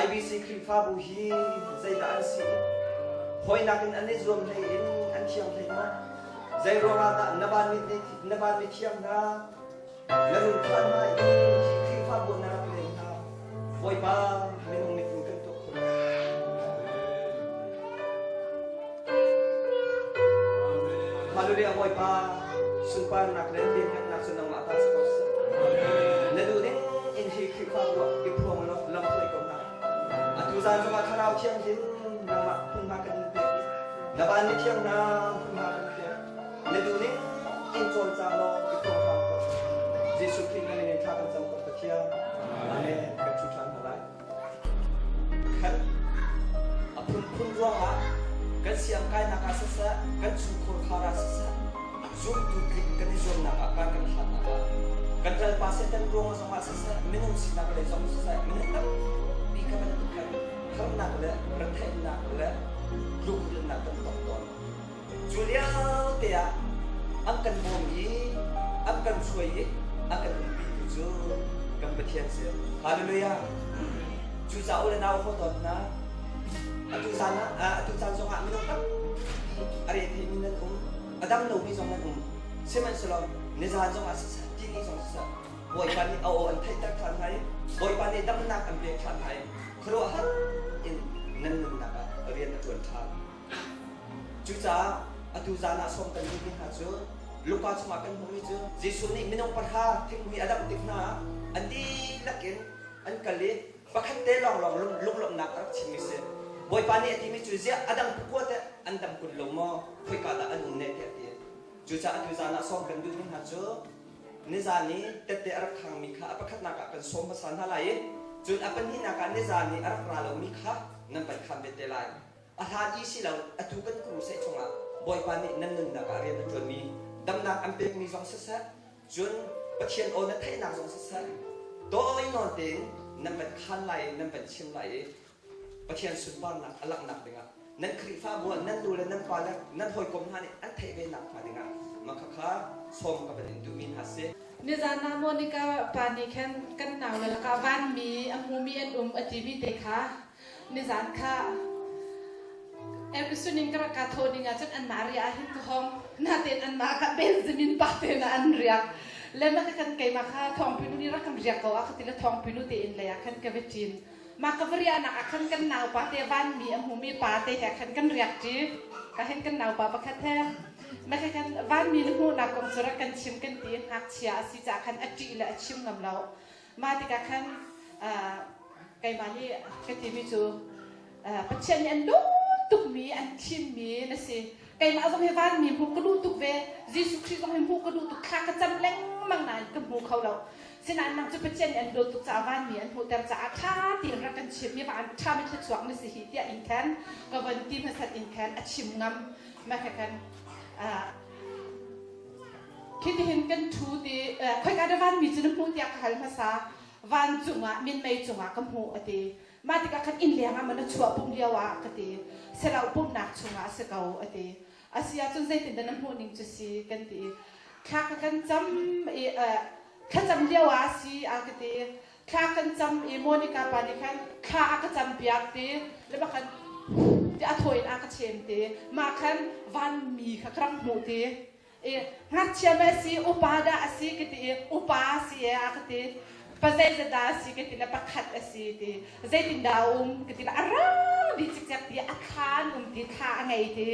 IBC Khrihfabu hi zeidah an si? Hawinak in an i zuam hlei in an thiang hlei maw? Zei ruangah dah na van na van mithiang hna na run phan hna i hi Khrihfabu na rak len hna? Bawipa minung mit in kan tuah kho lo. Hallelujah Bawipa sunparnak le lianngannak cu nangmah ta si ko seh. Na duh ding in hi Khrihfabu ah i phuang law lamhruai ko hna. Atu zan zongah Thlarau Thianghlim nangmah hmunhma kan in pek i na van mithiang hna hmunhma kan pek. Na duh ning in cawlcang law i phuang hram ko. Jesuh Khrih na min in thla kan cam ko Pathian. Amen. Kan ṭhu ṭhan hna lai. Khan a phunphun ruangah kan siangkainak ah siseh, kan chungkhur khar ah siseh, zumtu tling kan i zuamnak ah kar kan hlatnak ah kan ralpa Satan ruangah zongah siseh, minung sinak lei zong siseh, minung tampi kha bantuk khan harnak le retheihnak le tlukrilnak kan tong tawn. Cu lio te ah an kan bawm i an kan hruai i a kan umpitu cu kan Pathian si. Hallelujah. Cucaah u le nau haw hna atu zan ah atu caan zongah minung tampi a re theimi nan um a dam lomi zong nan um sihmanhsehlaw nizan zongah siseh tini zong siseh Bawipa nih a aw an theihter ṭhan hna i Bawipa nih damnak an pek ṭhan hna i khuaruahhar in nan nunnak ah rian a ṭuan ṭhan. Cucaah atu zan ah sawm kan duhmi hna cu Luka chungah kan hmuhmi cu Jesuh nih minung pahra thinghmui a damh tik hna ah an dihlak in an kal i pakhat te lawnglawng lunglawmhnak a rak chimmi si. Bawipa nih a timi cu ziah a dang pakua teh an dam kun lo maw? Khoika dah an um ne tiah a ti. Cucaah atu zan ah sawm kan duhmi hna cu nizan i tette a rak khangmi kha a pakhatnak ah kan sawm hmasa hna lai i cun a pahnihnak ah nizan i a rak ra lomi kha nan van khan ve te lai. A hlan i si lo, atu kan crusade chungah Bawipa nih nan nunnak ah rian a ṭuanmi damnak an pekmi zong siseh, cun Pathian aw na theihnak zong siseh, tawi nawn tein nan van khaan lai i nan van chim lai i Pathian sunparnak a langhnak dingah nan Khrihfabu ah nan nu le nan pa le nan hawikom hna nih an theih ve nakhnga dingah mah khakha sawm ka van in duhmi hna si. Nizan ah Monica pa nih khan kan nau le lakah vanmi a hmumi an um a timi te kha Nizan kha Erkusun in ka rak ka thawh ning ahcun anmah riah ah hin ka hong. Natein anmah kha Benjamin pa te na an riak. Le ma ka kan keimah kha thawngpinu nih rak kan riak ko a ka ti le thawngpinu te in lei ah khan ka va ṭin. Mah ka va riahnak ah khan kan naupa te vanmi a hmumi pa te he khan kan riak ṭi. Ka hin kan naupa pakhat he. Ma ka kan vanmi na hmuhnak kong cu rak kan chim kan ti ngakchia a si caah khan a ṭih le a chim ngam lo. Mah tikah khan keimah nih ka timi cu Pathian nih an duh tukmi an thimmi na si. Keimah zong hi vanmi hmuh ka duh tuk ve. Jesuh Khrih zong hi hmuh ka duh tuk. Thla ka cam lengmang nain ka hmu kho lo. Sinain nang cu Pathian nih an dawt tuk caah vanmi an hmuhter caah ṭha tein rak kan chim mi van ṭhami thluachuak na si hi tiah in khan ka von ti hmasat in khan a chim ngam. Mah khan Khitihin kan ṭhu ti khoika dah vanmi cu na hmuh tiah ka hal hmasa. Vancung ah minmei cungah ka hmuh a ti. Mah tikah khan inn leng ah maw na chuah pumh lio ah ka ti. Selo pumhnak chungah a si ko a ti. A si ahcun zeitindah na hmuh ning cu si kan ti i thla ka kan cam i thlacam lio ah a si a ka ti. Thla kan cam i Monica pa nih khan thla a ka cam piak ti le bak khan ti a thaw in a ka chem ti. Mah khan vanmi kha ka rak hmuh ti. I ngakchia ma si upa dah a si ka ti i upa a si e a ka ti pa zeizat dah a si ka ti le pakhat a si ti zeitindah a um ka ti le a rang dih cikcek ti a thla an um ti thla a ngei ti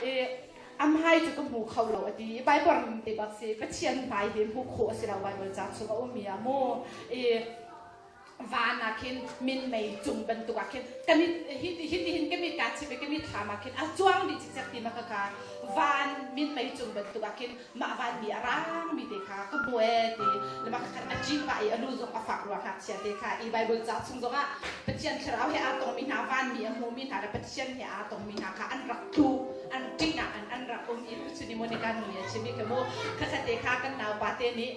i a hmai cu ka hmu kho lo a ti i Bible ning te bak si Pathian hmai hi hmuh khawh a si lo Bible ca chung a ummi ah mu i van ah khin minmei cung bantuk ah khin ka mit hi hi hin ka mit ka chim i ka mit thlam ah khin a cuang dih cikcek ti ma ka ka van minmei cung bantuk ah khin mah van mi a rang mi te kha ka hmu e ti le ma khan a ṭi pah i a lu zong a fak rua ngakchia te kha i Bible ca chung zong ah Pathian thlarau he aa tong mi hna van mi a hmu mi hna le Pathian he aa tong mi hna kha an rak tlu an ṭihnak an an rak um i tuchun i Monica nu nih a chim i ka mu khakhat te kha kan naupa te nih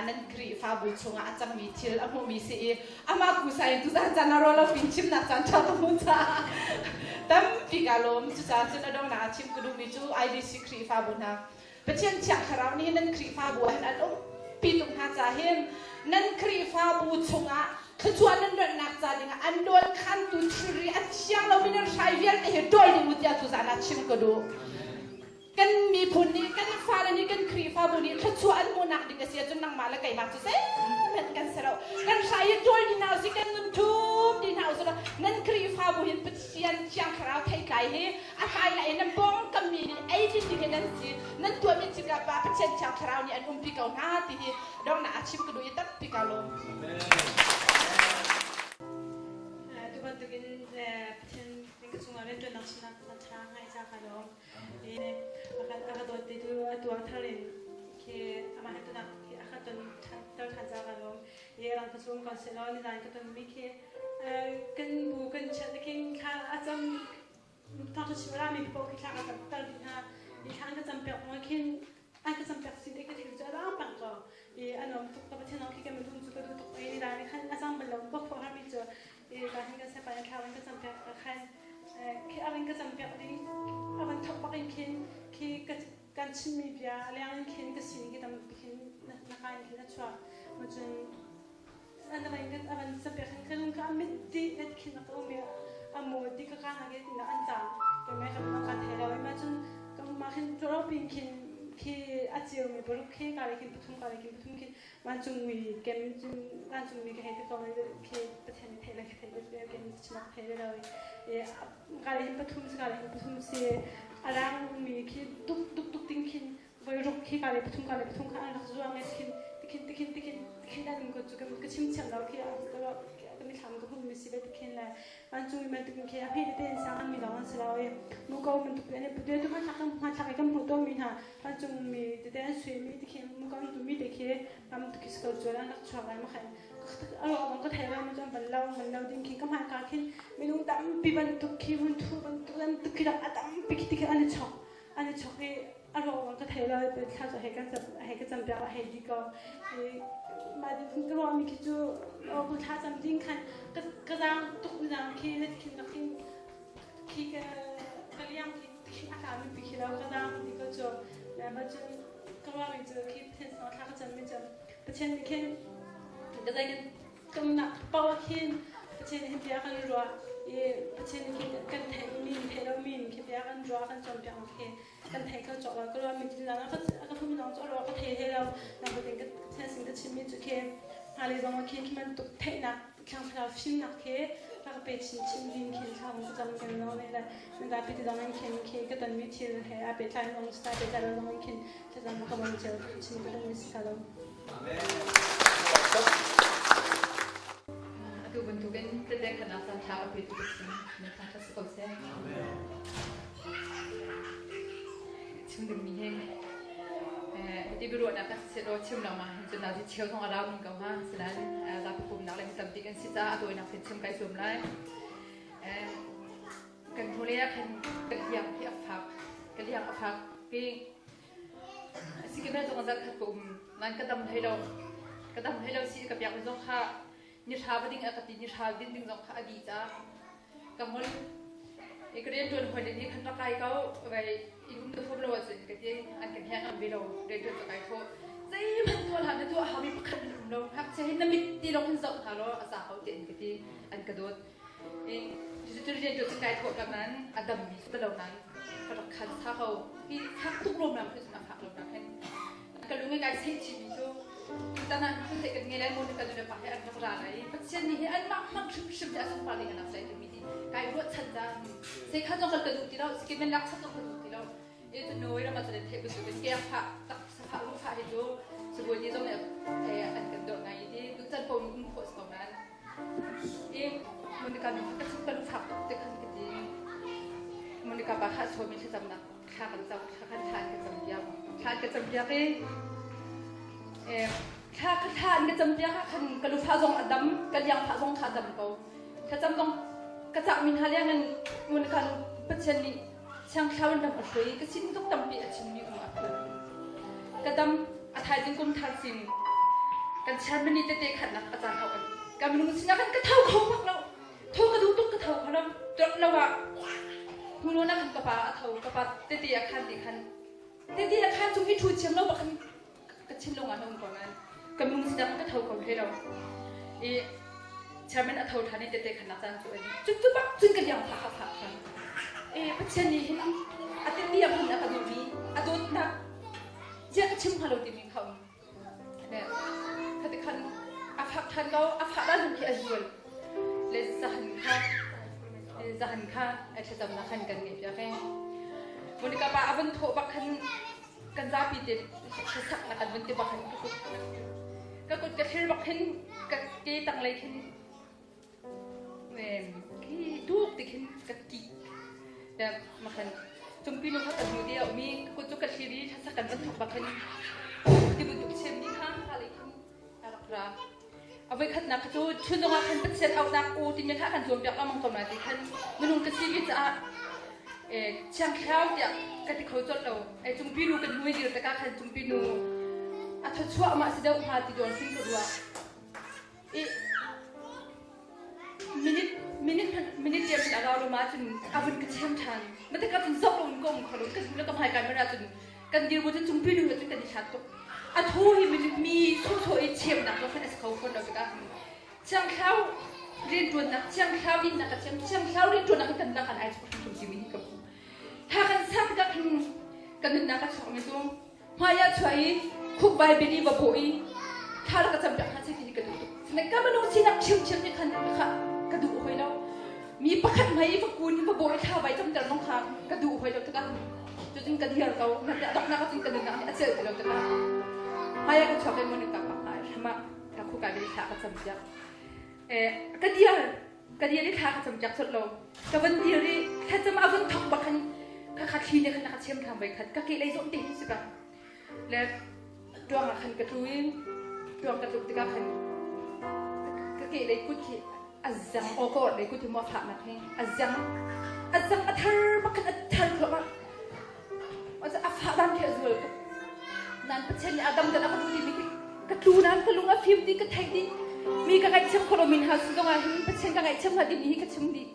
nan Khrihfabu chungah a cangmi thil a hmuhmi si i amah kusai in tuzan caan ah ruah lo pin chimnak caan ṭha ka hmu caah tampi ka lawm. Cucaah cun a donghnak ah chim ka duhmi cu IBC Khrihfabu hna Pathian Thiang Thlarau nih nan Khrihfabu ah hin an umpi tuk hna caah hin nan Khrihfabu chungah Thluachuah nan ronhnak ca dingah an dawl khantu thilri a thiang lomi nan hrai vialte hi ṭawl ding u tiah tuzan ah chim ka duh. Kan miphun nih, kan fale nih, kan Khrihfabu nih thluachuah an hmuhnak ding a si ahcun nangmah le keimah cu zeihmanh kan si lo. Kan hrai hi ṭawl dih hna usih, kan nun ṭhum dih hna usih law nan Khrihfabu hin Pathian Thiang Thlarau theitlai hi a hlai lai i nan pawngkam mi nih ei din ding hi nan si. Nan tuahmi thil ah Pa Pathian Thiang Thlarau nih an umpi ko hna ti hi donghnak ah chim ka duh i tampi ka lawm. Tu bantukin Pathian ka chungah rianṭuannak sinak caan ṭha ngai ca ka lawm. A ka dawt te tu atu ah thar in khi amah he tunak khi a ka ton ter ṭhan ca ka lawm. I rang ka chung kon selaw nizan ka ton mi khi kan bu kan chiat khin thla a cam thawngṭha chim a rami paoh khi thla ka cam ter dih hna. I thla an ka cam piak hnu khin an ka cam piak si te ka thil cu a dang peng ko. I a nuam tuk ka Pathian khi kan minung cu ka duh tuk i nizan khan a cang bal lo ka khuah harmi cu i ka hin kan sepa in thla ka cam piak ka khan khi a ka cam piak ding a van thok bak in khin khi kan chimmi bia leng in khin ka sining khi tam khin na ka in khin a chuak cun an van a van cam piak khin ka lung ka mit di net khin ka um i a mu di ka ka na ke na an cang ke mai ka ka thei lo ma cun ka ma khin tro pin khin khi a chiu mi paruk khi ka le khin pathum ka le khin pathum khin vancungmi kem vancungmi ka hei ti ko khi Pathian nih theih le theih le kem chinak thei le lo i ka le hin pathum si ka le hin pathum si a rang mi khi tuk tuk tuk ting khin voi ruk khi ka le pathum ka le pathum kha an rak zuang i khin tikhin tikhin tikhin tikhin an ko cu ka chim thiam lo khi ka mithlam ka hmuh mi si ve tikhin le vancungmi bantukin khi a hme tete in sang an mi lawng an si lo i muko bantuk an i put tu hmanthlak hmanthlak i kan hmuh tawnmi hna vancungmi tete an suimi ti khi muko an tumi te khi ram tu khi ko cuan an rak chuak lai ma khan a ruah bang ka thei lo ma chuan van lo van lo ding khi ka hmai ka khin minung tampi bantuk khi hun thu bantuk an tuk khi rak a tampi khi ti khi an i chok an i chok i a ruah bang ka thei lo thla cu hei kan hei ka cam piak hei di ko mah din ka ruah mi khi cu ku thla cam ding khan ka zaang tuk zaang khi na khin na khin khi ka ka liang khi khi a tla mi pi khi lo ka zaang di ko cu na ma cun ka ruah mi cu khi Pathian sinah thla ka cam mi cu Pathian nih khin ka zei kan tumnak paoh khin Pathian nih hin bia kan ruah i Pathian nih khin kan theih mi theih lo mi khi bia kan ruah kan cawnpiak khi kan thei kho cawk lo ka ruah mi tin lang ka ka hum long cu ruah ka thei he lo na ka tin ka Pathian sin ka chim mi cu khi hmailei zong ah khi khi bantuk theihnak thiang thlarau fimnak khi ka ka pe chin chin ding khin thla ka cam kan lo le le zapi ti zong in khin khi ka ton mi thil he a pehtlai zong sta pehtlai lo zong in khin thlacam ka bawm cio chin ka dum mi si lo. Amen. Atu bantukin tete khanak caan ṭha ka pe tu ka si. Na thang ṭha si ko seh. Chim dingmi hi ti biaruahnak kan si law chim lengmang hin cun nazi cheu zong a rau ning ko hnga. Sinain zapi pumnak le mi tampi kan si caah a tawinak tein chim kai zuam lai. Kan hnulei ah khan ka liang hi a fak. Ka liang a fak ti si ke zong zarh khat ka um nain ka dam hlei lo. Ka dam hlei lo si ka piak zong kha ni hra va ding a ka ti ni hra din ding zong kha a di ca ka hmul i ka rian ṭuan hawi nih khan rak kai ko vai in um na huam lo ahcun ka ti an kan heng an ve lo rian ṭuan ka kai khawh zeihmanh tuah hlah na tuah haumi pakhat an um lo ngakchia hi na mit ti lawng hin zoh hna law a za ko ti an ka ti an ka dawt i cucu rian ṭuan cu kai thawh ka nan a dam mi cu lo nan ka rak khan sa ko hi fak tuk rom ram khi cun a fak lo nak hin ka lung i kai seh chihmi cu tutan ah thil kan ngei lai maw ka nu le pa he an rak ra lai Pathian nih hi anmah hmang hrimhrim hi a sungpar ding an rak sai timi ti kai ruahchan cang sei kha zong kan duh ti lo sikin men lak chan zong kan duh ti lo e tu noi ram ah cun theih bantuk in ke fa tak safa lu fa hi cu sibawi ni zong nih an kan dawt ngai i tu chan po um khawh ko nan i Monica nu ka ka lu fak tuk te khan ka ti Monica pa kha suami thlacamnak thla kan cam thla kan thla an ka cam piak thla an ka cam piak i thla ka thla an ka cam piak ah khan ka lufa zong a dam ka liang fa zong kha a dam ko thlacam zong ka cah mi hna liang in ngun kan Pathian nih thiang thlarau in ram a hruai ka sin tuk tampi a chimmi um a phun ka dam a thaizing kum thar sin kan chairman nih tete khatnak a caan hau kan ka minung sinah kan ka tho kho bak lo Tho ka duh tuk ka tho kho lo. Ṭot lo ah hnu na khan ka pa a tho ka pa tete a khan ti khan tete a khan chung hi ṭhu thiam lo bak khan ka thinlung ah na um ko nain ka minung sinak ka tho kho hlei lo. I Chairman a tho ṭhan i tete khannak caan cu a dih. Cun cu bak cun ka liang phak a phak ṭhan. E Pathian nih hin a tetiang hin a ka duhmi a dawtnak zia ka chim hnga lo timi kha um. Khati khan a fak ṭhan ko a fah dan khi a zual. Le zahan kha zahan kha ai thlacamnak khan kan ngeih piak e. Monica pa a vun thawh bak khan kan zapi te hlasak na kan vun ti bak hin ka kut ka kut ka thlir bak hin ka ke tanglei khin khi tuk ti khin ka ki te makhan cungpi nu kha ka hnu dia mi ka kut cu ka thlir i hlasak kan vun thok bak hin ti bantuk chem ni kha kha lei khin a rak ra. A voikhatnak kha cu chun zongah khan Pathian auhnak u timi kha kan cawnpiak lengmang ko na ti khan minung ka si ve caah thiang thlarau tiah ka ti kho colh lo. Ai cungpi nu kan hmui dir takah khan cungpi nu a thawchuah mah si deuh hnga ti dawn sin ka ruah. I minute minute minute tiam in a rau lo ma cun a vun ka chem ṭhan. Ma tikah cun zoh lo in ka um kho lo. Ka hnu le ka hmai kai mara cun kan dirhmun cu cungpi nu he cun kan i hlat tuk. A thu hi mi sawhsawh i cheunak lo khan a si kho fawn lo tikah thiangthlau rianṭuannak thiangthlau dinnak ka thiam thiangthlau rianṭuannak hi kan nak kan ai chuak hrimhrim timi hi ka hmu. Tha kan sak tikah khin kan nunnak a chuakmi cu hmai ah chuah i khukbai bia i va bawh i thla rak ka cam piak hna seh ti hi ka duh tuk. Sinain ka minung sinak ṭhiamṭhiam nih khan kha ka duh hoi lo. Mi pakhat hmai i va kun i va bawh i thla vai camter zong kha ka duh hoi lo tikah cucun ka dir ko. Donghnak ah cun ka nunnak nih a celh ti lo tikah hmai ah ka chuak i Monica pak hna hram ah ka khuka bia i thla ka cam piak. Ka dir ka dir i thla ka cam piak colh lo. Ka van dir i thlacam a vun thok bak khan khakha thli nih khan a ka chem ṭhan voi khat ka kehlei zawn te hin si bak. Le tuang ah khan ka tlu i tuang ka tluk tikah khan ka kehlei kut khi a zang aw ka orhlei kut hi maw fahnak hi a zang a zang a thar bak khan a thar thluahmah a fah dan khi a zual tuk nan Pathian nih a dam dan a ka duh timi ka tlu nan ka lung a fim ti ka theih dih mi ka ngaihchiam khawh lo min ha su zong ah hin Pathian ka ngaihchiam hna timi hi ka chim dih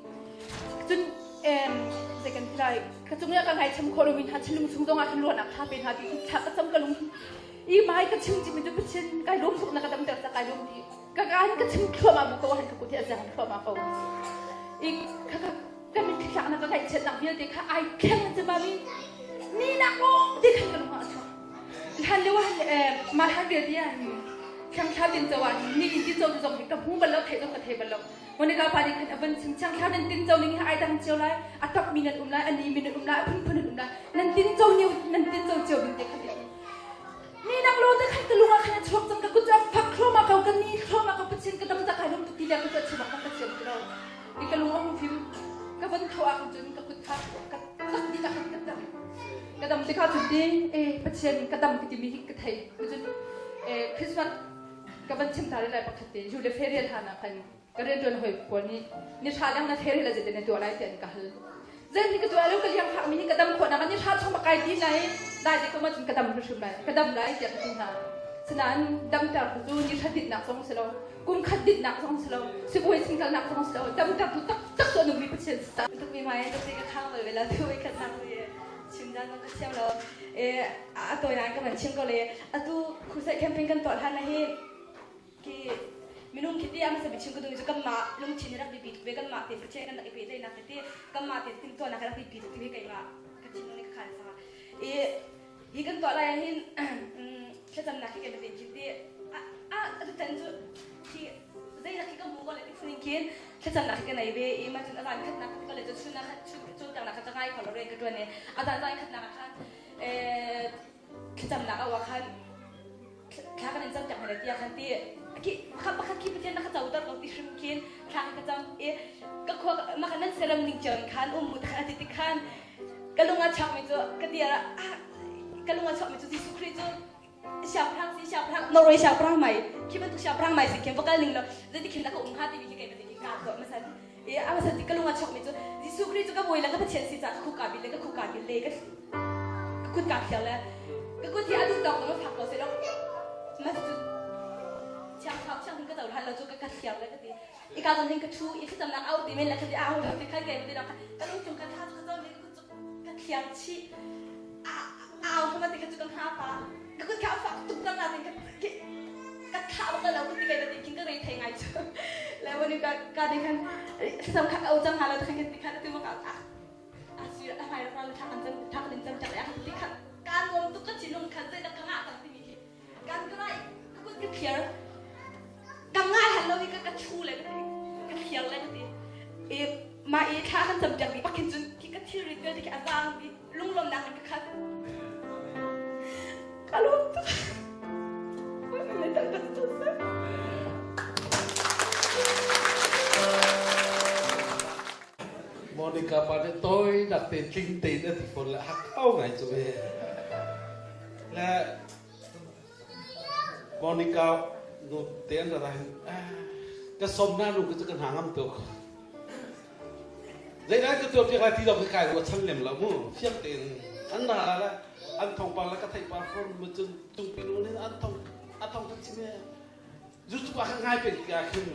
cun zei kan ti lai ka cung ka ngaihcham khawh lomi hna thinlung chung zongah khan ruahnak ṭha pe hna ti thla ka cam ka lung i mai ka chim cimi cu Pathian kai lawm tuk na ka damter ca kai lawm ti ka ka han ka chim thluahmah bu ko han ka kut hi a zang thluahmah ko i ka ka ka min thlak na ka ngaihchiatnak vialte kha ai thleng an cema mi ni nak lawng te khan ka lung ah a chuak hlan lio ah mah hlan vialte ah thlang thla tin cho ah ni in tin cho zong hi ka hmu bal lo thei zong ka thei bal lo Monica pa nih khan a van chim thiangthlar nan tinco ning hi ai dang cio lai a tap mi nan um lai a ni mi nan um lai a phunphun nan um lai nan tinco niu nan tinco cio ding te kha ti ni nak lo te khan ka lung ah khan a chuak cang ka kut cu a fak thluahmah ko ka ni thluahmah ko Pathian ka dam ta kai lung tuk ti le ka cu a chim ka thiam ti lo i ka lung a hung fim ka van tho ah cun ka kut kha ka tak di tak ka dam ka dam te kha cun ti e Pathian ka dam ka ti mi hi ka thei cun e Christmas ka van chim ta lai pakhat te ju le ferial han ah khan ka rianṭuan hawi pawl nih ni hra leng na ferial a zeitin na tuah lai tiah an ka hal. Zei hi ka tuah lo ka liang fak mi hi ka dam khawh nak ni hra chung kai ti lai dai te ko ma cun ka dam hrimhrim lai ka dam lai tiah ka ti hna. Sinain damter tu cu ni hra ditnak zong si lo kum khat ditnak zong si lo sibawi sin kalnak zong si lo damter tu taktak cu a nungmi Pathian si ta. Tuk mi mai tuk ka khang bal vela tu khat nak le chim dan ka thiam lo e a toi nan ka man chim ko le atu khusai camping kan tuah hlan na hi Ki minung khi ti a hmasa bik chim ka duhmi cu kanmah lungthin hi rak biapi tuk ve kanmah tein Pathian kan rak i pehtlaihnak hi ti kanmah tein timhtuahnak hi rak biapi tuk timi keimah ka thinlung nih ka khan sanga i hi kan tuah lai ah hin thlacamnak hi keimah tein khin ti a atu tan cu khi zeinak khi ka hmu ko le ti phun in khin thlacamnak hi ka nei ve i mah cun a zan khatnak ka le cu chun ah chun cawnpiaknak kha ka ngai kho lo rian ka ṭuan i a zan zan khatnak ah khan thlacamnak a uah khan thla kan in campiak hna tiah khan ti khi pakhat pakhat khi Pathian na ka coter ko ti hrim khin thla ka cam i ka khua maka nan siaram ning cio in khan um mu khan ati ti khan ka lung a chuak mi cu ka dir ah ka lung a chuak mi cu Jesuh Khrih cu siangpahrang si siangpahrang Norway siangpahrang mai khi bantuk siangpahrang mai si khin va kal ning lo zeiti khin dah ka um hnga timi khi kei bantuk khi ka tuah masan i a masan ti ka lung a chuak mi cu Jesuh Khrih cu ka bawi le ka Pathian si ca ka khuka bil le ka khuka bil le ka kut ka thiang le ka kut hi a duh tawk ma fak ko se lo ma cu chiang thau chiang ka to hlan lo cu ka ka thiang le ka ti i ka zon hin ka thu i thlacam nak au ti men le ka ti au ti khan ke ti ka ka lung chung ka tha ka zon ka kut ka thiang chi a au ma ti ka cu ka ha pa ka kut ka fak tuk tam na tin ka. Ka thlah bak lo ka ti kai ti khin ka rei thei ngai cu. Le wani ka ka de khan sam kha au cang hala khan ti khan tu ma ka a si a hmai ra la thak an cam thak nin cam chak ya ti khan ka nuam tuk ka thinlung khan zei dak ka ngah cang timi khi kan ka rai ka kut ka thliar ka ngah hal lo i ka ka chu le ka ti ka thliar le ka ti e ma i thla kan cam piak di bak hin cun khi ka thilri vialte khi a zaang di lunglawmnak in ka khat ka lawm tuk. Monica pa nih toi nak te tling tein a ti fawn le hak kho ngai cu ve. Le Monica nu te an ra hin ka som na nu ka cu ka hna ngam tuk. Zeidah ka tuah piak lai ti lo ka kai ruah chan lem lo mu. Fiang tein an ra la le an thawngpang le ka theih pa phone mu cun tungpi nu nih an thong a thong ka chim e. Zu cu ka ngai peng ti ah khin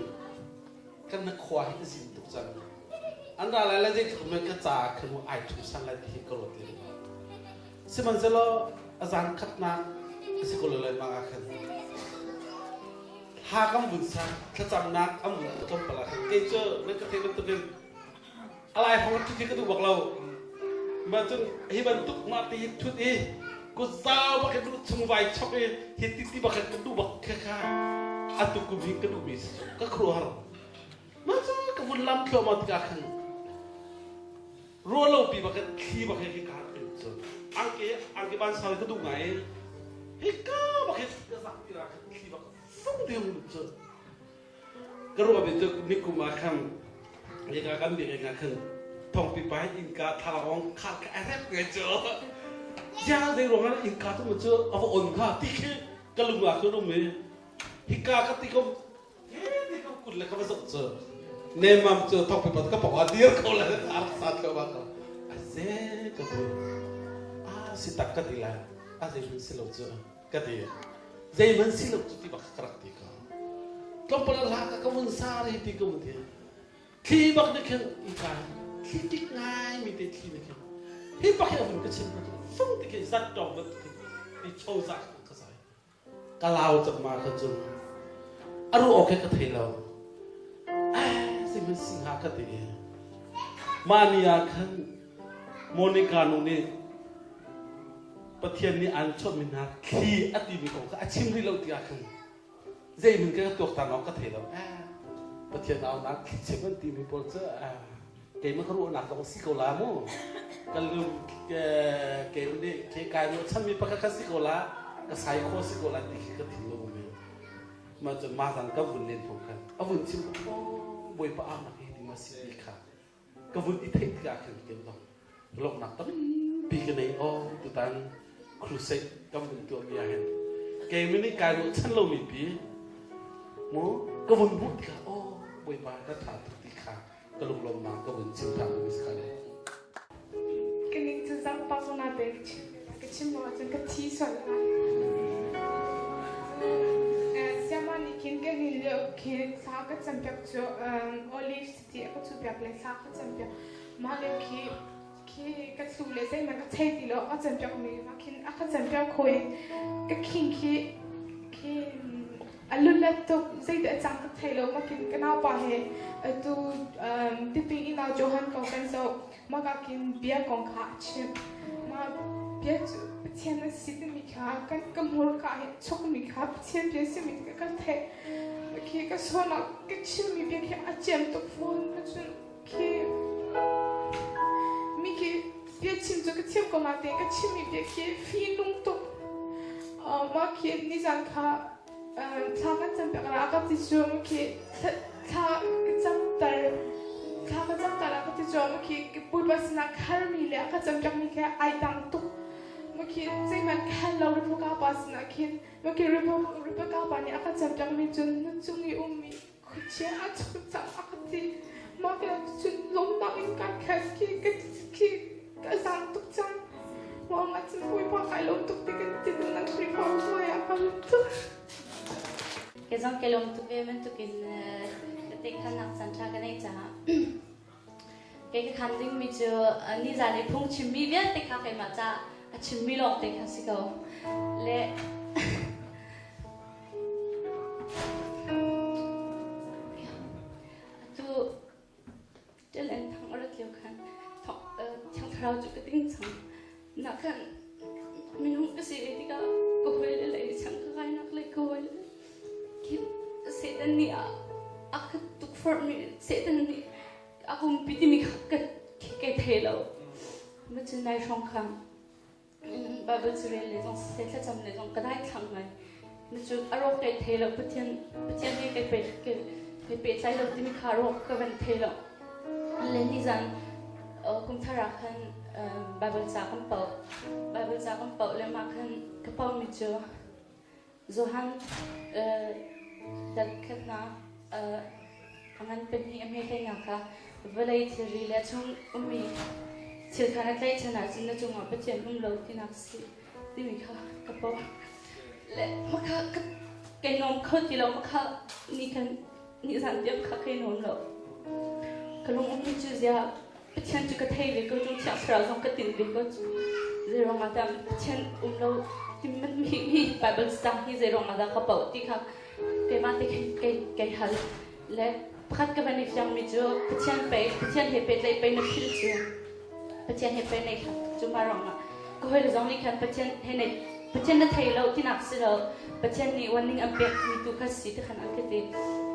kan na khua hi a zin tuk cang. An ra lai le zeitluk men ka ca khin mu ai thu sang lai ti hi ka ruat lem lo. Sihmanhsehlaw a zan khatnak a si ko lo lai mah ah khan hla kan vun sa thlacamnak an vun tlawmpal ah khan kei cu nan ka theih bantukin a lai hong thut hi ka duh bak lo mah cun hi bantuk mah ti hi thut i kut zau bak in chung vai chok i hi ti ti bak in ka duh bak kha kha atu kum hi ka duh mi ka khuaruahhar mah cu ka vun lam thluahmah tikah khan ruah lo pi bak in thli bak hi ka in cun angki angki ban sau ka duh ngai hi ka bak hi ka zak ti ra khan thli bak fung ding cu ka ruah bi cu nikum ah khan nika kan bik nga khan thongpi pa innka thalawng khar ka arep ngai cu ya zei ruang ah innka tu cu a va on kha ti khi ka lung ah ka um i hika ka ti ko he ti ko kut le ka va zoh cu nemam cu thongpi pa ka pok ah dir ko le ar sat ko ba ko a ze ka ti a si tak ka ti la a zei hun si lo cu ka ti zeihmanh si lo cu ti bak ka rak ti ko tlawmpal a hla ka ka vun sa ri ti ka vun ti thli bak na khin i ka thli tik ngai mi te thli na khin hi bak hi a vun ka chim ka fung ti khi zat tong ban ti cho za ka sai ka lau cak ma kha cun a ru ok ka thei lo zeihmanh si hnga ka ti mah ni ah khan Monica nu nih Pathian nih aan chawnhmi hna thli a timi kong kha a chim rih lo tiah khan zeihmanh ka tuaktan awk ka thei lo. Pathian aunak thli chim an timi pawl cu keimah ka ruahnak zong si ko la mu. Ka lung keimah nih ke kai ruahchanmi pakhat kha si ko la, ka sai kho si ko la ti khi ka thinlung um i mah cu mah zan ka vun len hnu khan a vun chim ko Bawipa aunak hi ti ma si ti kha ka vun i theih tikah khin kem zong lawmhnak tampi ka nei aw tutan crusade kan vun tuahmi ah hin keimah nih kai ruahchan lomi pi mu ka vun hmuh tikah aw Bawipa ka tha tuk ti kha ka lunglawmnak ka vun chim than mi si kha le Ka ning cu zangpak na te ka chim lo ahcun ka thi sual lai. Siama nih khin ka hin lio khi thla ka campiak cu olive ti a ka chuhpiak le thla ka campiak. Mah le khi khi ka thlu le zeihmanh ka thei ti lo a ka campiak mi mah khin a ka campiak kho in ka khing khi khi a lulat tuk zeidah a cang ka thei lo mah khin ka naupa he atu tipil ina Johan ko kan zoh mah ka khin bia kong kha a chimh mah bia cu Pathian a si timi kha kan ka hmurka he chokmi kha Pathian bia simi ka theih khi ka sawn ah ka chimmi bia khi a ciam tuk fawn ka cun khi mi khi bia chim cu ka thiam ko natein ka chimmi bia khi fihnung tuk mah khi nizan kha thla kan cam piak la ka ti cu khi thla ka camter thla ka camter la ka ti cu khi puipa sinah khalmi le a ka cam piakmi khi ai dang tuk khi zeihmanh khal lo Rebecca pa sinah khin khi Rebecca pa nih a ka cam piakmi cun na cung i ummi khuachia a chung cang a ka ti mah ke cun lawmnak in kai khat khi ka khi ka zaang tuk cang mah ma cun puipa kai lawm tuk ti kan ti nan Khrihfa hmai ah ka lawm tuk Ke zong ke lawm tuk ve bantukin te khan nak caan ṭha ka neih caah kei ka khan dingmi cu nizan i phung chimmi vialte kha keimah ca a chimmi lawng te kha si ko le. Thlarau cu ka ting cang. Na khan minung ka si ve tikah ka hawile lei chang ka kainak le ka hawile khi Satan nih a ka tukforhmi Satan nih a umpi timi kha ka kai thei lo. Ma cun nai hrawng kha Bible cu rel le zong siseh thlacam le zong ka dai thlang ngai. Na cu a rawk kai thei lo Pathian Pathian he kai pe kai pehtlai lo timi kha rawk ka van thei lo. Le nizan kum thar ah khan Bible ca kan poh. Bible ca kan poh le mah khan ka poh mi cu Johan dal khatnak a ngan pahnih a hme kha vawlei thilri le chung ummi thil kha na tlaihchan ahcun na cungah Pathian um lo tinak si timi kha ka pom. Le makha kai nuam kho ti lo makha ni khan ni zan tiang kha kai nuam lo. Ka lung ummi cu zia Pathian cu ka thei ve ko cu Thiang Thlarau zong ka tin ve ko cu zeiruang ah dah Pathian um lo ti mi mi Bible cang hi zeiruang ah dah ka poh ti kha keimah te khin kai kai hal le pakhat ka van i fiang mi cu Pathian pei Pathian he pehtlaih pei na phil cu Pathian he pei nei hlat cu ma ruang ah ka hawile zong nih khan Pathian he nei Pathian na thei lo tinak si lo Pathian nih warning an pek mi tu kha si ti khan an ka ti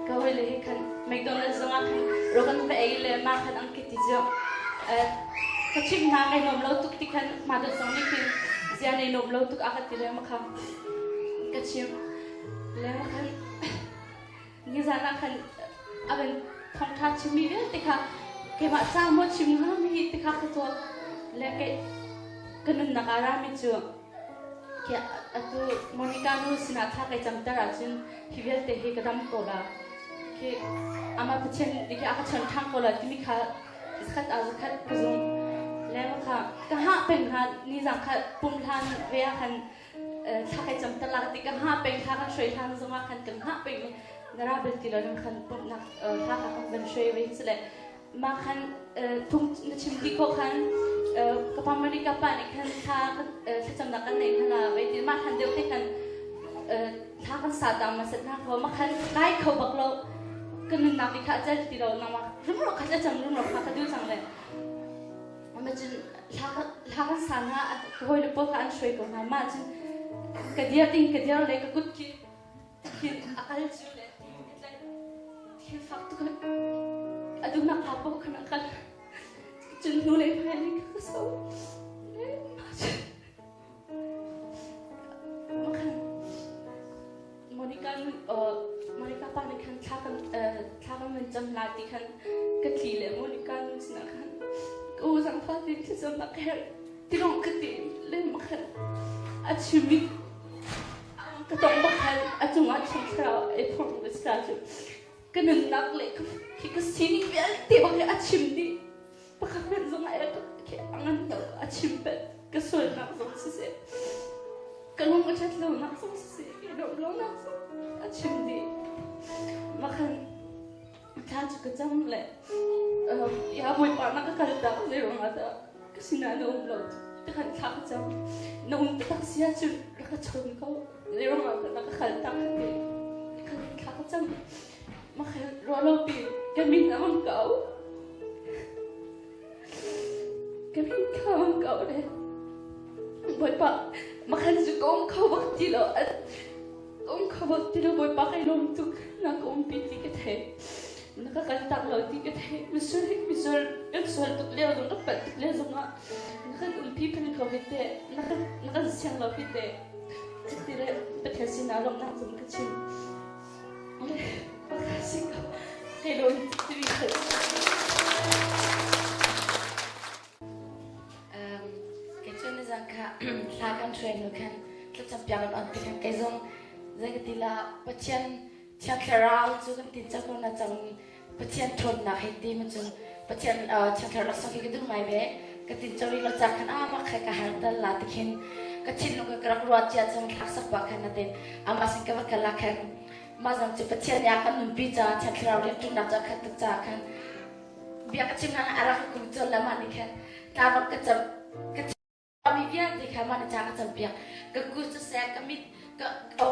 ka hawile he khan McDonald's zong ah khan rogan va ei le ma khan an ka ti cu ka chim hna kai nuam lo tuk ti khan ma dot zong nih khin zia nei nuam lo tuk a ka ti le ma kha ka chim le ma khan nizan ah khan a van thawngṭha chimmi vialte kha keimah ca maw chim hnga mi ti kha ka tuah le ke ka nunnak ah rami cu khi atu Monica nu sinah thla kai camter ahcun hi vialte hi ka dam ko la khi amah Pathian nih khi a ka chon ṭhan ko la timi kha zakhat ah zakhat ka zung le kha ka hah peng kha nizang kha pum hlan ve ah khan thla kai cam talak ti ka hngah peng thla kan hruai hlan zongah khan kan hngah peng na ra bel ti lo nan khan pumhnak thla kha kan van hruai ve chu le ma khan thung na chim ti ko khan ka pa mani ka pa nih khan thla thlacamnak kan nei hna ve ti ma khan deuh te khan thla kan sa ta ma set na ko ma khan kai kho bak lo ka nunnak ni kha chel ti lo na ma rum ro kha cam rum ro kha ka du chang le Ma cun hla kan sa hna ka hawile pawl kha an hruai ko hna. Mah cun ka dir ding ka dir le ka kut khi khin a kal cu le thil fak tuk a duhnak pa paoh khan a kal. Cun hnu lei hmai lei ka so. Mah cun Monica Monica pa nih khan thla kan thla kan van cam la ti khan ka tli le Monica nu sinah khan ka u zangfa ti thlacam nak ka herh ti lawng ka ti le ma khan a chim i ka tong bak khan a cungah thiang thlarau ai phorh ka si cu ka nunnak le khi ka sining vialte bak hi a chim dih pakhat hmanh zong ai khi a ngan lo a chim pet ka sualnak zong siseh ka lung a ṭhat lonak zong siseh ka lawmh lonak zong a chim dih makhan thla cu ka cam le ya bawipa na ka kal tak zei ruangah dah ka sinah na um lo tikhan thla ka cam na um taktak si ahcun rak ka chawn ko zei ruangah dah na ka kal tak ti khan thla ka cam makhan ruah pi ka min a mang ko Ka min kha ko le Bawipa makhan cu ka um kho bak ti lo ka um kho bak ti lo Bawipa kai lawm tuk na ka umpi ti ka thei na ka kal tak lo ti ka thei misual misual kan sual tuk lio zong kan palh tuk lio zong ah na kan umpi peng ko hi te na kan na kan siang lo hi te ti le Pathian sinah lawmhnak zong ka chim Kei cu nizan kha thla kan hruai hnu khan thlacam piak an on ti khan kei zong zei ka ti la Pathian Thiang Thlarau cu kan tin cang ko na cang Pathian ṭhawnnak hei ti ma cun Pathian Thiang Thlarau laksawng khi ka duh ngai ve ka tin cang rih lo ca khan ah mah kha ka har tal la ti khin ka thinlung ka rak ruat cia cang thlak sak pa khan natin amah sin ka va kal ah khan mah zong cu Pathian nih a kan nunpi ca Thiang Thlarau rianṭuannak ca khat tuk ca khan bia ka chim hlan a rak ka kum cun le mah nih khan tla bak ka cam ka mi vialte kha mah na ca ka campiak ka kut siseh ka mit ka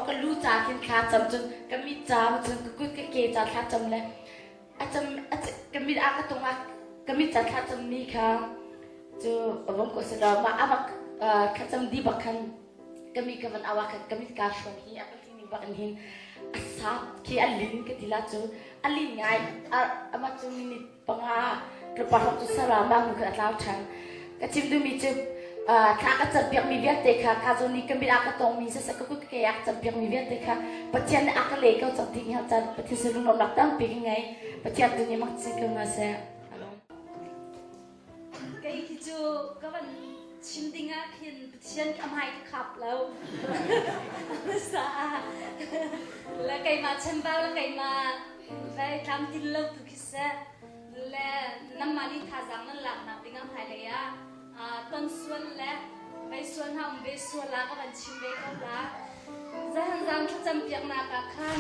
ka lu ca khin thla cam cun ka mit ca cun ka kut ka ke ca thla cam le a cam ka mit a ka tung ah ka mit ca thla cam mi kha Cu vong ko selaw mah a bak thlacam di bak khan kami ka van awa khan kami ka hrawng hi a ka ning bak in hin a sat khi a lin ka ti la cu a lin ngai ama cu minute panga tlawmpal hrawng cu sara mah hnu khan a tlau ṭhan. Ka chim duhmi cu thla ka campiakmi vialte kha ka zawn i ka mit ah ka tongmi siseh ka kut ka ke ah ka campiakmi vialte kha Pathian nih a ka le ko cang ti hngal caan Pathian sin lunglawmhnak tampi ka ngei. Pathian tu nih mak si ko hna seh. Kei khi cu ka van chim ding ah khin Pathian ka hmai ka khap lo. Sa le keimah chambau le keimah vai tlamtlin lo tu khi seh. Le nanmah nih thazaang nan laknak dingah hmailei ah ton sual le vei sual hna um ve sual ah ka van chim ve ko la. Zahan zan thlacam piaknak ah khan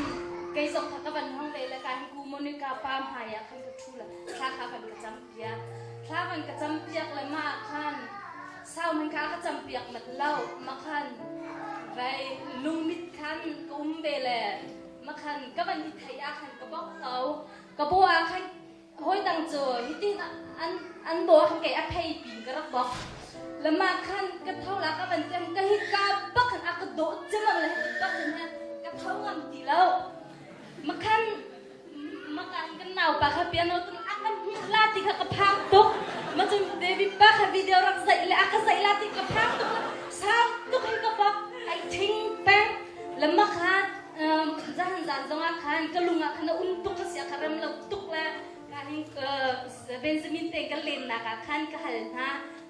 kei zong kha ka van hong ve le ka hin ku Monica pa hmai ah khan ka ṭhu le thla kha van ka cam piak. Thla van ka cam piak le mah khan sau man kha ka cam piak mat lo ma khan vai lungmit khan ka um ve le ma khan ka van i thei ah khan ka bok ko. Ka paw ah khan hawi dang cu hitin an baw ah khan kei a phei pin ka rak bok. Lama khan ka tho la ka van tem ka hi ka bak khan a ka dawh cemang le bak khan ka tho ngam ti lo. Makhan makan kan nau pa kha piano tun a kan hmuh la ti kha ka phang tuk. Ma cun David pa kha video rak zaih le a ka zaih la ti ka phang tuk. Sau tuk hin ka bok ai thing peng. Lama khan Zahan zan zongah khan ka lung ah khan a um tuk a si a ka rem lo tuk le ka hin Benjamin te ka lennak ah khan ka hal hna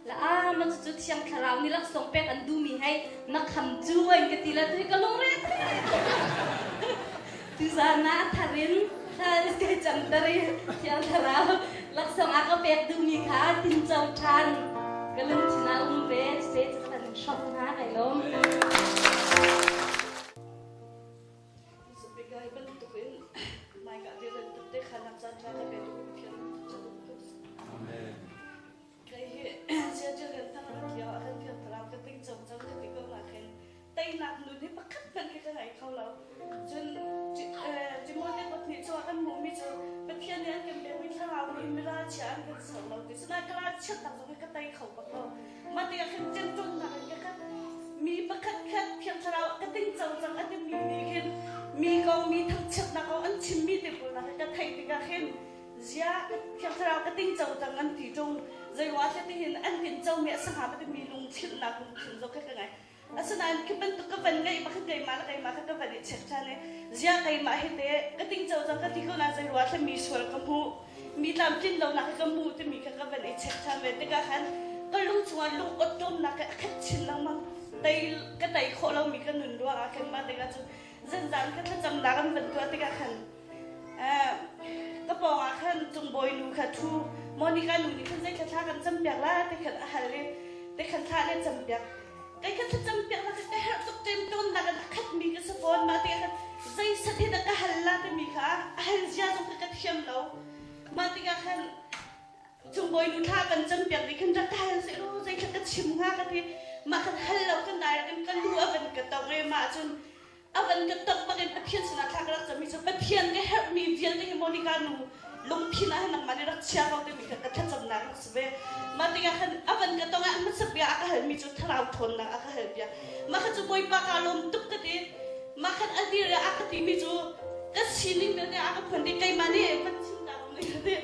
la a ma cu thiang thlarau nih laksawng pek an duhmi hei na kham cu an ka ti la tu hi ka lungre tu zan ah tharin kai cang tari thiang thlarau laksawng a ka pek duhmi kha tinco ṭhan ka lungthin ah um ve se kan hrom hna kai lawm. Hi bantuk in hmaika dir in tette khanak caan ṭha ka petu Pathian thangṭhat um ko seh. Amen. Kei hi Seattle kan thang rat lio ah khan Thiang Thlarau ka ting cang cang ka ti ko na khin teinak nun hi pakhat hmanh khi ka ngei kho lo. Cun Timote pahnih cu kan hmuhmi cu Pathian nih an kan pekmi thlarau nih miralchia an kan ser lo ti. Sinain ka ralchiatnak zong hi ka tei kho bak lo. Mah tikah khin ṭemṭawnnak in ka khat. Mi pakhat khat Thiang Thlarau ka tingco cang a timi nih khin mi kong mi thangchiatnak kong an chimmi te pawl hna kha ka theih tikah khin ziah Thiang Thlarau ka tingco cang an ti ṭung zeiruah hlei tihin an tincomi a si hnga ma timi lungchilhnak lungthin zong kha ka ngei. Asinain khi bantuk ka van ngeih bak khin keimah le keimah kha ka van i check ṭhan i ziah keimah hi teh ka tingco cang ka ti ko nain zeiruah hlei mi sual ka hmuh mi tlamtlin lonak hi ka hmuh timi kha ka van i check ṭhan ve tikah khan ka lung chungah lung awtawmnak hi a khat chin lengmang. Tei ka tei khawh lomi ka nun ruangah khin mah tikah cun zanzan ka thlacamnak an van tuah tikah khan ka pawngah khan cungbawi nu kha ṭhu Monica nu nih khan zei thla kan campiak la ti khan a hal i ti khan thla le campiak Kei kha thlacam piaknak ka herh tuk ṭemṭawnnak in a khatmi ka si fawn. Mah tikah khan zei set hi dah ka hal la timi kha a hal zia zong kha ka thiam lo. Mah tikah khan cungbawi nu thla kan campiak dih khan rak ka hal seh law zei kha ka chim hnga ka ti. Mah khan hal lo khan direct in ka lu a van ka tongh i mah cun a van ka tongh bak in Pathian sinah thla ka rak cammi cu Pathian ka herhmi vialte hi Monica nu lungthin ah hin nangmah nih rak chia ko timi kha ka thlacamnak rak si ve. Mah tikah khan a van ka tong ah hmasa bia a ka halmi cu thlarau ṭhawnnak a ka hal bia. Mah kha cu Bawipa kaa lawm tuk ka ti. Mah khan a dir i a ka timi cu ka sining vialte a ka phuan dih keimah nih van chim ta ning ka ti.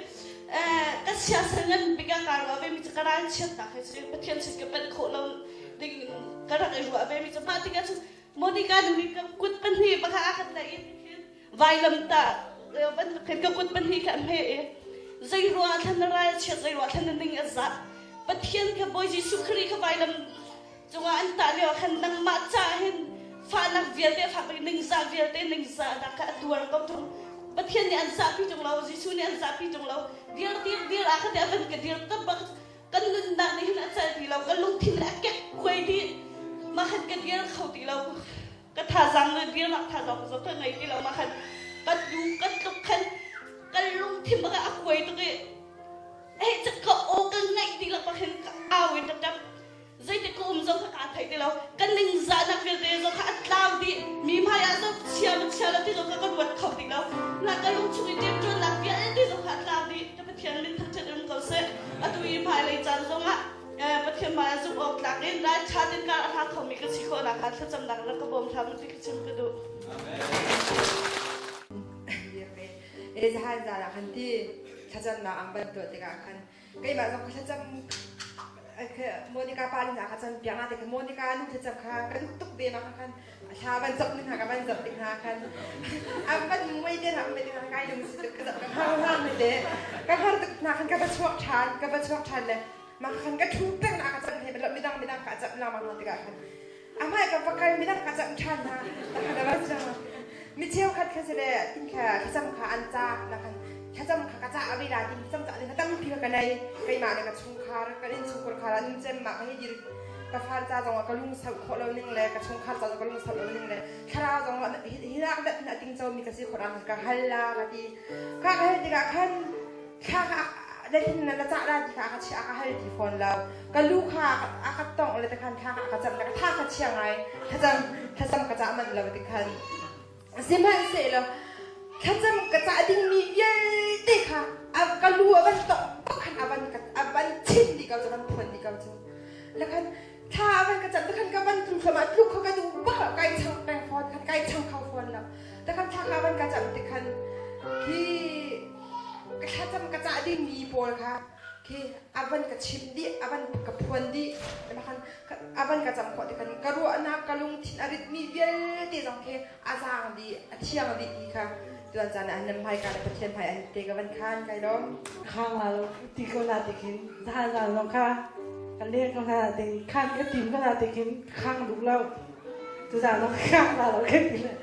Ka siasal ngan bik ah kaa ruah vemi cu ka ralchiatnak hi si Pathian sin ka panh khawh lo ding ka rak i ruah vemi cu mah tikah cun Monica nu nih ka kut pahnih baka a ka tlaih i vailamtah khin ka kut pahnih kha a hme i zei ruah thlan na ral chiat zei ruah thlan na ning a zah Pathian kha Bawi Jesuh Khrih kha vailam cungah an tah lio khan nangmah ca hin fahnak vialte fak bik ningzah vialte ningzahnak kha a tuar ko tung Pathian nih an zahpi tung lo Jesuh nih an zahpi tung lo dir dir dir ah kha te a van ka dir ka bak kan nunnak nih hin a cal ti lo kan lungthin a kek khuai dih mah khan ka dir kho ti lo ka thazaang le dirnak thazaang zong ka ngei ti lo mah khan ka du ka tluk khan kan lungthin bak a kuai tuk i eh ka aw ka ngaih ti lo bak hin ka au in ka ṭap Zeitik ka um zong kha kaa thei ti lo. Ka ningzahnak vialte zong kha a tlau dih. Mi hmai ah zong chia ma chia lo ti zong kha ka ruat kho ti lo. Na ka lung chung i ṭemṭuannak vialte zong kha a tlau dih. Ka Pathian min thangṭhat um ko seh. Atu i hmailei caan zong ah Pathian hmai ah zumh awk tlak in ralṭha tein kar a hlang khomi ka si khawh nakhnga thlacamnak rak ka bawm hram ti ka chim ka duh. E zahan zan ah khan ti thlacamnak ang ban tuah tikah khan keimah zong ka thlacam Monica pa nih a ka cam piak na te Monica nu thlacam kha ka duh tuk ve ma khan thla van zop ning hna ka van zop ding hna khan an van mui te hna mui te hna kai lung si tuk ka zop ka har hna mi te ka har tuk hna khan ka va chuak ṭhan ka va chuak ṭhan le ma khan ka ṭhu peng na ka cam he midang midang ka cam lang ma tikah khan amai ka va kal midang ka cam ṭhan hna ta khan va cam mi cheu khat kha sele tin kha thlacam kha an ca na khan thlacam kha ka ca avi la tin thlacam ca ding kha tampi ka nei keimah le ka chungkhar kan in chungkhar khar an cem ma ka hi dir ka far ca zong ah ka lung sau khawh lo ning le ka chungkhar ca zong ka lung sau lo ning le thlarau zong ah hinak dat na ting cho mi ka si khawh rang ka hal la ka ti ka ka hal tikah khan thla ka dahin na la ca la ti kha ka chia ka hal ti fawn lo ka lu kha a ka tong le te khan thla ka cam ka tha ka chia ngai thlacam thlacam ka ca manh lo ti khan sihmanhsehlaw thlacam ka cah dingmi vialte kha ka lu a van tongh bak khan a van chim dih ko cu van phuan dih ko cu le khan thla a van ka cam te khan ka van tlu thluahmah tluk kha ka duh bak lo kai chang peng fawn khan kai chang kho fawn lo te khan thla ka van ka cam te khan khi ka thlacam ka cah dingmi pawl kha khi a van ka chimh dih a van ka phuan dih khan a van ka cam khawh ti khan ka ruahnak ka lungthin a ritmi vialte zong khi a zaang dih a thiang dih ti kha tuan caan ah nan hmai ka le Pathian hmai an te ka van khan kai lawm. Khang la lo ti ko na ti khin zahan zan zong kha ka leng ko na ding khan ka tim ko na ti khin khang duh lo tu zan zong khang la lo ka ti le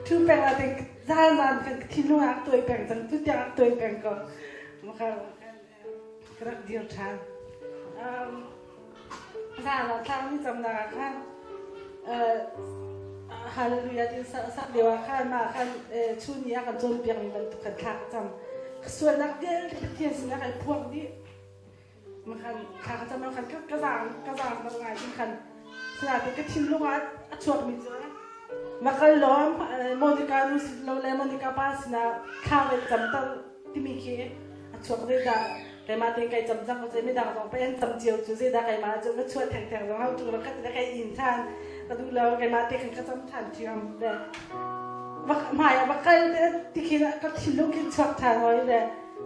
thu peng la ding zan zan kan thinlung ah tuai peng cang tu tiang tuai peng ko maka ka rak dir ṭhan. Zan ah thla mi camnak ah khan Hallelujah tin sak lio ah khan mah khan chun ni a kan cawnpiak mi bantuk khan thla ka cam. Sualnak vialte Pathian sinah kai phuang dih. Makhan thla ka cam khan ka zaang ka zaang bak ngai tin khan sinain ka thinlung ah a chuak mi cu makal lawm Monica nu si lo le Monica pa sinah thla vai cam ter timi khi a chuak zeidah keimah tein kai cam cang ko midang zong pei an cam cio cu zeidah keimah cu va chuah thengtheng zong hau ṭung lo khat kai in than ka duh lo keimah te khan ka cam than ṭhiam le hmai ah va kal te tikhin ka thinlung khin chuak than hoi le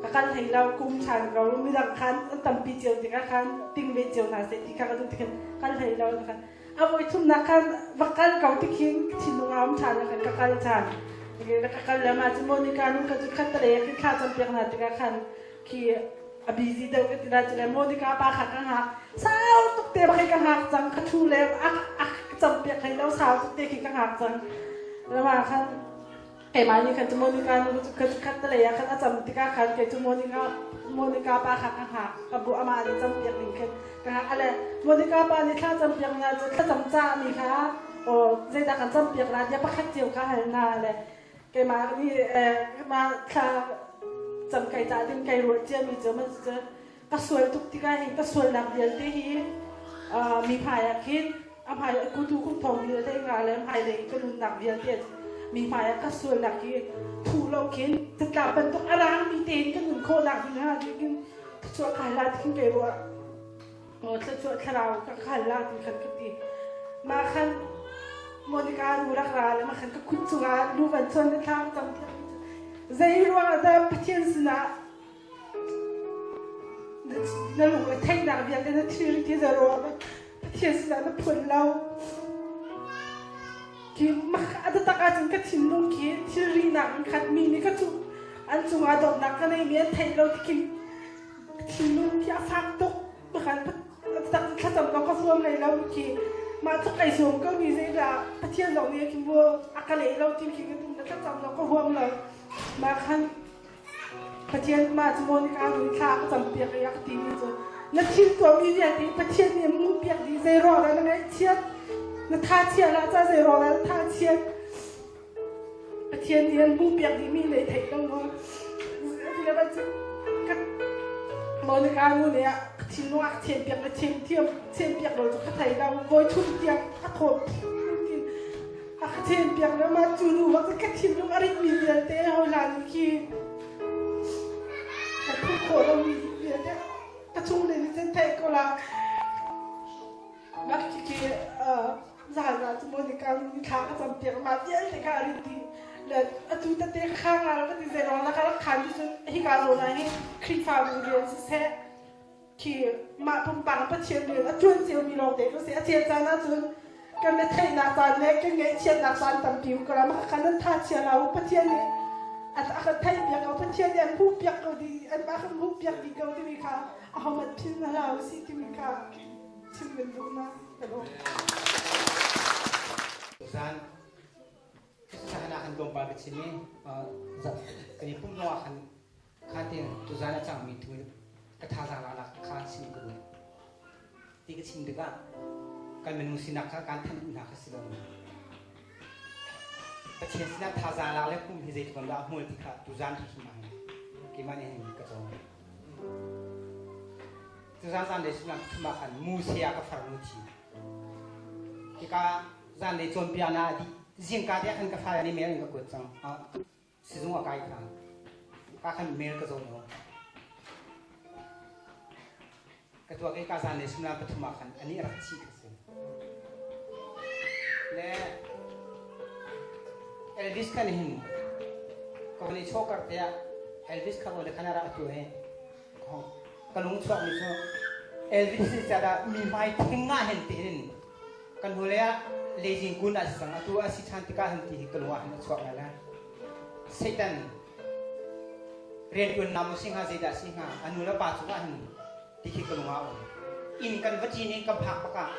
ka kal hlei lo kum than ko midang khan an tampi cio tikah khan ting ve cio hna seh ti kha ka duh tikhin kal hlei lo khan a voi thumnak khan va kal ko tikhin thinlung a um ṭhan khan ka kal ṭhan ka kal le mah cu Monica nu ka cu khat tale khi thla cam piak hna tikah khan khi a busy deuh ka ti la cu le Monica pa kha ka hngak sau tuk te bak ka hngak cang ka thu le a a cam piak hlei lo sau tuk te khi ka hngak cang le mah khan keimah nih khan cu Monica nu cu khat tale ah khan a cam tikah khan kei cu Monica Monica pa kha ka hngak ka bu amah nih cam piak ding khin ka hngak ale Monica pa nih thla cam piak na cu thla cam ca mi kha o zeidah kan cam piak la dia pakhat cio kha hal na le keimah nih mah thla cam kai ca ding kai ruah cia mi cu man cu ka sual tuk tikah hin ka sualnak vialte hi mi hmai ah khin a hmai kutu kum thong vialte nga le hmai lei ka nunnak vialte mi hmai ah ka sualnak hi thu lo khin tatla bantuk a rang mi tein ka nun khawh nak ding ha ding thluachuah kai la thin ke ruah o thluachuah thlarau ka khal la tin khan ka ti ma khan Monica nu rak ra le ma khan ka khut chungah lu van chon na thlang cam zei ruang ah dah Pathian sinah na lung a theihnak vialte na thilri ti za ruang Pathian sinah na phuan lo ki a taktak ahcun ka thinlung khi thilri nak in khat mi nih ka cu an cungah dawtnak ka nei mi an theih lo ti khin thinlung khi a fak tuk pakhat tak thlacam lo ka zuam hlei lo khi mah tluk ai zuam ko mi zeidah Pathian zong nih khin bu a ka leh lo ti khi ka tum na thlacam lo ka huam lo mah khan Pathian mah cu Monica nu thla a ka campiak i a ka timi cu na thil tuahmi vialte Pathian nih a hmuhpiak dih zei ruang dah na ngaihchiat na tha chia lah ca zei ruang dah na tha chiat Pathian nih an hmuhpiak dihmi lei theih lo maw Monica nu nih a thinlung a thianpiak le thiam thianpiak lo cu ka thei lo voi thum tiang a thawt A ka thianpiak le mah cu nu bak ka thinlung a ritmi vialte hawi khi ka phuh khawh lomi vialte ka chung le nih cun theih ko la. Mah khi zan ah cu Monica nih thla ka cam piak mah vialte kha a rit dih. Le atu tete ka khang la ka ti zeilawng na ka rak khan ti cun hika zawn ah hin Khrihfabu rian siseh khi mah pumpak Pathian rian a ṭuan ciomi lawngte ka si. A chel caan ahcun kan retheihnak caan le kan ngaihchiatnak caan tampi ka ram kha nan tha chia la u Pathian nih a kan theih piak ko Pathian nih an hmuh piak ko di an mah kan hmuh piak dih ko timi kha ahohmanh philh hna hlah usih timi kha chim kan duh na ka lawm. Zan sana kan tlawmpal ka chim i kan i pumh lawngah khan kha te tuzan a cangmi thu ka thazaang laknak kha chim ka duh. Ti ka chim tikah kan minung sinak kha kan thanh duh hna kha si lo. Pathian sinah thazaang lak le pum hi zeitluk dah a hmual ti kha tuzan hrim ah keimah nih hin ka cawng. Tuzan zanlei suimilam pathum ah khan Muse ah ka farnu thi. Hika zanlei cawnpiaknak a dih. Zingka te ah khan ka fale nih mail in ka kuat cang. Sizung a kai kha. Ka khan mail ka zoh lo. Ka tuak i ka zanlei suimilam pathum ah khan anih a rak thi kha si. Le Elvis khan hin ka van i chawkar te ah Elvis kha le khan a rak tu he ka lung chuak mi cu Elvis hi cadah mi hmai thing ah hin ti hin kan hnu lei ah lejing kun ah si cang atu a si ṭhan tikah hin ti hi ka lung ah hin a chuak lai la Satan rianṭuan nam si hnga zeidah si hnga a nu le pa cungah hin ti khi ka lung ah um inn kan va ṭin i kan phak bak ah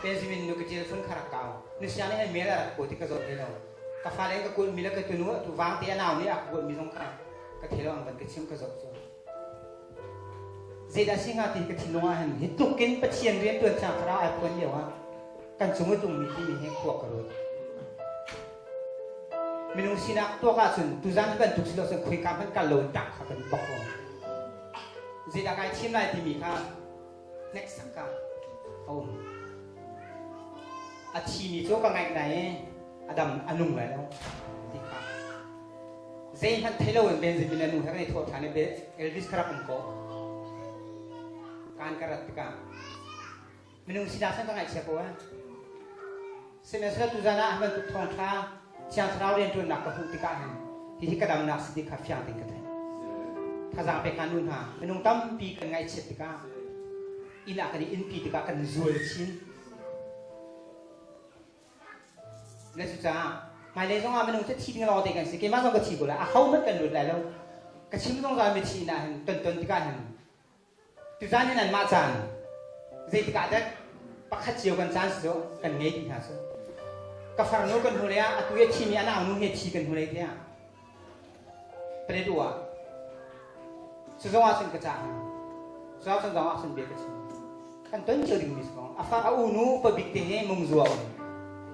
Benjamin nu ka telephone kha rak kau nusia nih hin mail a rak kaw ti ka zawt hlei lo ka fale ka kuat mi le ka tunu tu vang te a nau nih a ka kuat mi zong kha ka thei lo ang van ka chim ka zoh cu zeidah si hnga ti ka thinlung ah hin hi tluk in Pathian rian tuan thiang thlarau ai phuan lio ah kan cung i tlungmi timi hi khua ka ruat minung sinak tuak ahcun tuzan bantuk si lo cun khuika hmanh kal lo in tak kha kan bok ko zeidah kai thim lai timi kha hneksak ka a um a thimi cu ka ngaih nai i a dam a nung lai lo ti kha zeihmanh thei loin Benjamin a nu he kan i thawh ṭhan i Elvis kha rak um ko kaan ka rat tikah minung sinah cun ka ngaihchia ko eh sihmanhsehlaw tuzan ah bantuk thawngṭha Thiang Thlarau rianṭuannak ka hmuh tikah hin hihi ka damnak si ti kha fiang tein ka theih thazaang pek hna nu hna minung tampi kan ngaihchiat tikah inn ah kan i innpi tikah kan zual chin Na cucaah hmailei zongah minung cu thi ding lawng te kan si. Keimah zong ka thi ko lai. A ho hmanh kan lut lai lo. Ka chim zungzal mi thi na hin ton ton tikah hin tuzan hin anmah caan zeitikah dah pakhat cio kan caan si cu kan ngei ti hna cu. Ka farnu kan hnulei ah atu i a thimi a nau nu he thi kan hnulei tiah Paletwa cu zong ah cun ka cah hna. Cu ah cun zong ah cun bia ka chim. Kan ton cio dingmi si ko. A fa a unu upa bik te he mungzua um.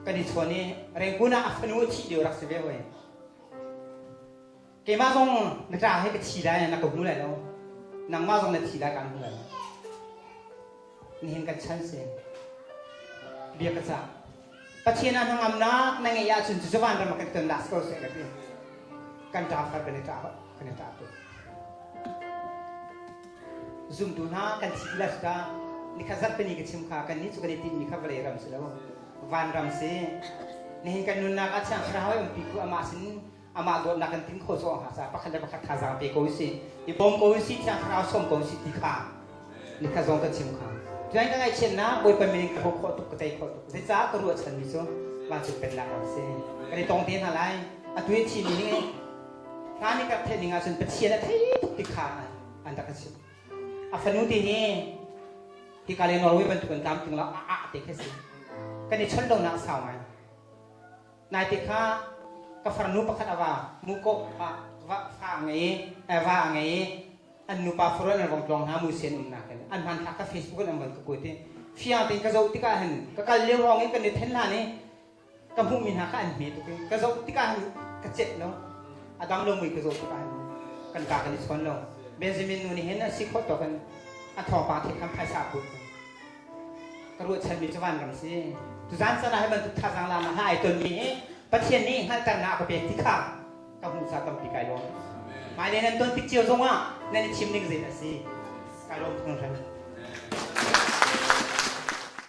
Kan i chawn i Rangoon ah a fanu a thih lio rak si ve hoi. Keimah zong na ṭa he ka thi lai na ka hmu lai lo. Nangmah zong na thi lai kaan hmu lai lo. Nihin kan chan si. Bia ka cah. Pathian ah hnangamnak na ngeih ahcun cucu vanram ah kan ton dah si ko seh ka ti. Kan ṭa far kan i ṭah kan i ṭah tuk. Zumtu hna kan thi ti la nikhat zarhpini ka chim kha kan nih cu kan i tinhmi kha vawlei ram si lo vanram si. Nihin kan nunnak ah Thiang Thlarau ai umpi ku amah sin amah dawtnak kan tin khawh zawng hna pakhat le pakhat thazaang pe ko usih i bawm ko usih Thiang Thlarau sawm ko usih ti kha nikhat zong ka chim kha tuan ka ngaihchiatnak Bawipa min ka hmuh khawh tuk ka tei khawh tuk zeicah ka ruahchanmi cu vancung pennak ram si kan i tong te hna lai atu i thimi ning hna nih ka theih ning ahcun Pathian a thei tuk ti kha an rak ka chimh a fanu te hi hika le Norway bantuk an tlamtling lo a ah te kha si kan i chawnh lonak sau ngai Naite kha ka farnu pakhat a va muko ah va fa a ngei i va a ngei i an nupa faruan an vong tlawng hna mu sian umnak in an hmanthlak ka Facebook in an von ka kuat i fiang tein ka zoh tikah hin ka kal lio hrawng in kan i then hlan i ka hmuhmi hna kha an hme tuk i ka zoh tikah hin ka cet lo a dam lo mui ka zoh tikah hin kan ka kan i chawn lo Benjamin nu nih hin a si khawh tawk in a thawngpang thei khan phaisa a put Ka ruahchanmi cu vanram si. Tuzan caan ah hi bantuk thazaang laknak hna ai tonmi hi Pathian nih hngalhternak a ka pek ti kha ka hmuh ca tampi kai lawm. Hmailei nan ton tik cio zongah nan i thim ning zeidah a si? Kai lawm tuk hringhran.